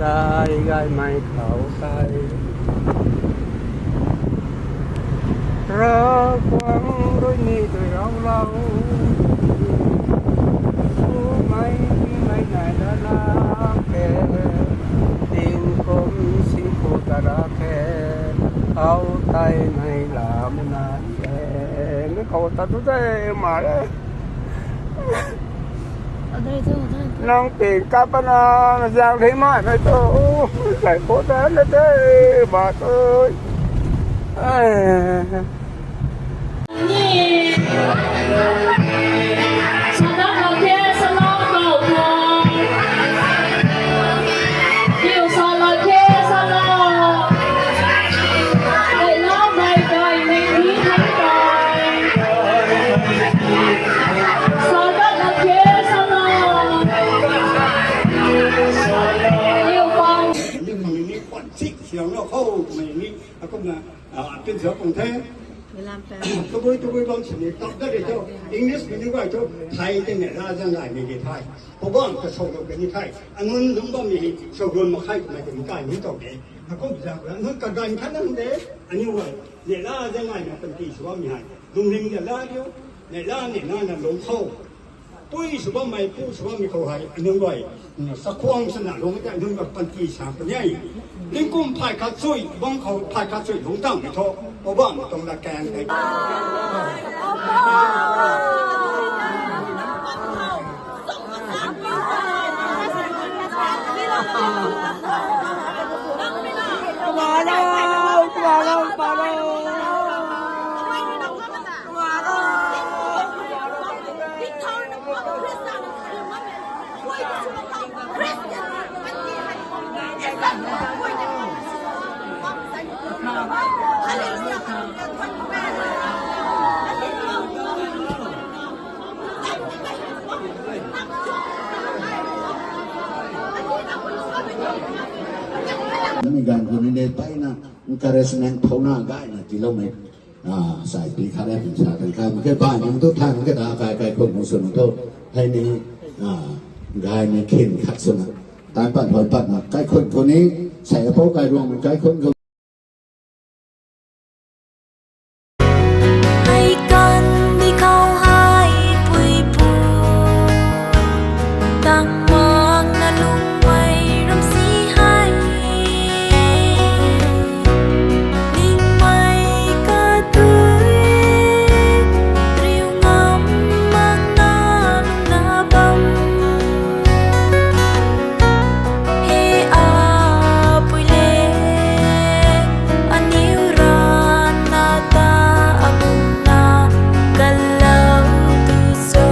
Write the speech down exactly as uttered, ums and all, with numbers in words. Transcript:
Dai gaymei khou tei Ravguangc rui ni tui rau lou. Kumei mei nai da la khe, tingkum singkhu ta ra khe, khou tei mei lam na khe. Mei khou ta tu tei ma re. Nang ping kap pana, na ziang thei mai mei tu, kai khou ta na tei, ba tu. Ai. Limang ni kwan chik siang lo khou, mei ni akumna, ah, pin sa pung the. Tabui tabui bang sini tap da de cho. English mei ni bai cho. Thai te ne ra zang lai ni ke thai. Pobang ka so lo ke ni thai. Anun lung bam ni so gun ma khai mai te ni kai ni to de. Akum za ko anun ka gan khan nang de. Ani wai. Ne ra zang lai na panty sw bam ni hai. Lung ling da la dio. Ne ra ne na na lung khou. Pui sw bammei, pu sw bammei khou hei, anunc guay, mm, sakhuang swna lungc tei, anunc guay panty sa puni e. Tingkum phay khat chui, bang khou phay khat chui lungc tang ni thu, Poubauhmei tuang latkaeng tei. Nami ganv khou ni ne mpeyna encouragement thouna gayna tiiloumei. Ah, sai pi khat e, sa tang kai mak khe, bai nang tu thay mak khe ta, kai, kaikhunc khou swna tu. Hei ni, ah, gaymei khin khat swna. Tan pat hoi patna, kaikhunc khou ni, sai apou kai ruangmei kaikhunc khou. Hei kan di khou hei pui pu, tang mak na lungmei ram si hei. Ningmei katui, riu ngam mak na lungna bam. He apui le, aniu rana ta akumna kalau tu so.